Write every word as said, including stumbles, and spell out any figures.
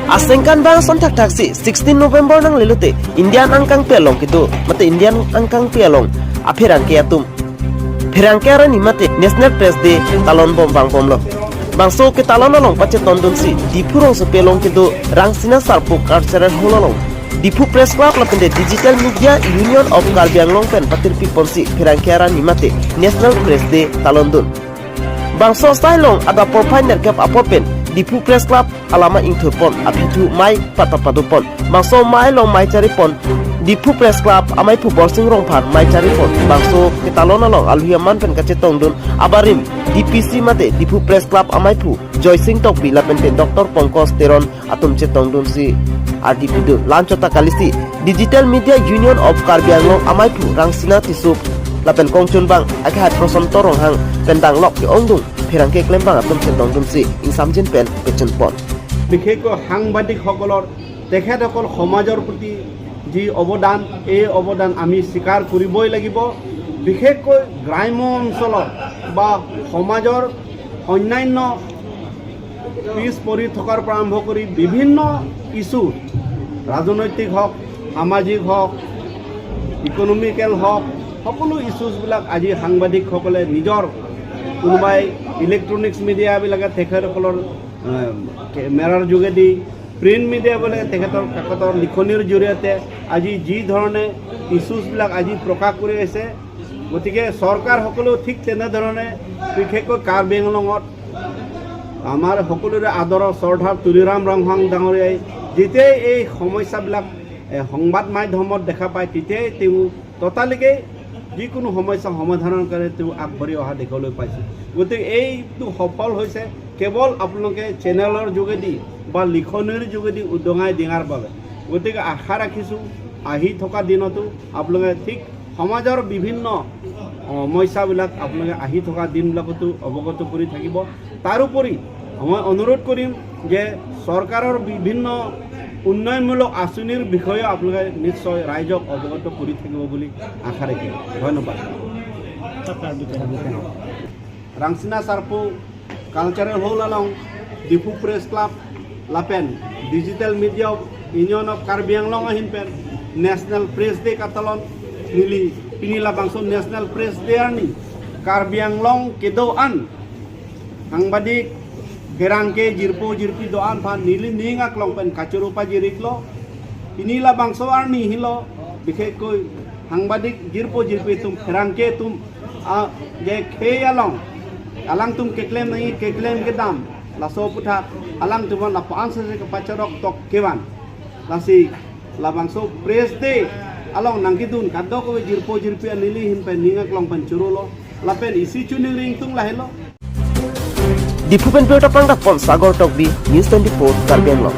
Asengkan bang ason thakthak si sixteen November nanglelote Indian angkangpi along kedo mate Indian angkangpi along apherangke atum pherangke arni mate National Press Day talon bom vangbomlo. Bangso ketalon along pachetongdunsi Diphu rongsopi along kedo Rangsina Sarpo Cultural Hall along Diphu Press Club lapente Digital Media Union of Karbi Anglong pen patirpi ponsi pherangke arni mate National Press Day talondun. Bangso asai along adap porphai nerkep apor pen Diphu Press Club alama ingthurpon, aphi thu mei pata padopon. Bangso mei along mei charipon Diphu Press Club amaiphu Borsing Rongphar mei charipon. Bangso ketalon along alohi aman pen kachetongdun abarim D P C mate Diphu Press Club amaiphu Joysing Tokbi lapente Doctor Pankaj Teron atum chetongdunsi ardi pidun. Lanchot ta kalisi Digital Media Union of Karbi Anglong amaiphu Rangsina Tisso lapen kongchunbang akhai Prosonto Ronghang pen danglok ke-ongdung pherangke klembang atum chetongdunsi ingsamjin pen pechunpon. বিশেষকৈ সাংবাদিকসকলৰ, তেখেতসকল সমাজৰ প্ৰতি যি অৱদান, এই অৱদান আমি স্বীকাৰ কৰিবই লাগিব। বিশেষকৈ গ্ৰাম্য অঞ্চলৰ বা সমাজৰ অন্যান্য পিছ পৰি থকাৰ পৰা আৰম্ভ কৰি বিভিন্ন ইছ্যু, ৰাজনৈতিক হওক, সামাজিক হওক, ইকনমিকেল হওক, সকলো ইছ্যুছবিলাক আজি সাংবাদিকসকলে নিজৰ, কোনোবাই ইলেক্ট্ৰনিক্স মিডিয়াবিলাকে তেখেতসকলৰ, এ, কেমেৰাৰ যোগেদি, প্ৰিণ্ট মিডিয়াবিলাকে তেখেতৰ কাকতৰ লিখনিৰ জৰিয়তে আজি যি ধৰণে ইছ্যুছবিলাক আজি প্ৰকাশ কৰি আছে, গতিকে চৰকাৰসকলেও ঠিক তেনেধৰণে বিশেষকৈ কাৰ্বি আংলঙত আমাৰ সকলোৰে আদৰৰ চৰ্দাৰ তুলিৰাম ৰংহাং ডাঙৰীয়াই যেতিয়াই এই সমস্যাবিলাক, এ, সংবাদ মাধ্যমত দেখা পায়, তেতিয়াই তেওঁ ততালিকে যিকোনো সমস্যা সমাধানৰ কাৰণে তেওঁ আগবাঢ়ি অহা দেখিবলৈ পাইছোঁ। গতিকে এইটো সফল হৈছে কেৱল আপোনালোকে চেনেলৰ যোগেদি বা লিখনিৰ যোগেদি উদঙাই দিয়াৰ বাবে। গতিকে আশা ৰাখিছোঁ আহি থকা দিনতো আপোনালোকে ঠিক সমাজৰ বিভিন্ন সমস্যাবিলাক আপোনালোকে আহি থকা দিনবিলাকতো অৱগত কৰি থাকিব। তাৰোপৰি মই অনুৰোধ কৰিম যে চৰকাৰৰ বিভিন্ন উন্নয়নমূলক আঁচনিৰ বিষয়ে আপোনালোকে নিশ্চয় ৰাইজক অৱগত কৰি থাকিব বুলি আশা ৰাখিলোঁ। ধন্যবাদ। Rangsina Sarpo Cultural Hall along Diphu Press Club lapen Digital Media Union of Karbi Anglong ahin pen National Press Day katalon neli pini labangso National Press Day arni Karbi Anglong kedo-an, সাংবাদিক, pherangke, jirpo jirpi do-an aphan neli ning aklong pen kachoro pajiriklo. Pini labangso arni helo, বিশেষকৈ সাংবাদিক, jirpo jirpi atum, pherangke atum, a, je khei along alangtum keklem nangji keklem kedam, laso aputhak alangtum aphan lapu-an sese kepachorok tok kevan. Lasi labangso Press Day along nangkedun kadokave jirpo jirpi an neli ahin pen ning aklong pen chorolo. Lapen isi choningri ingtung lahelo. Diphu pen birta pangdakpon Sagar Tokbi, News twenty-four Karbi Anglong.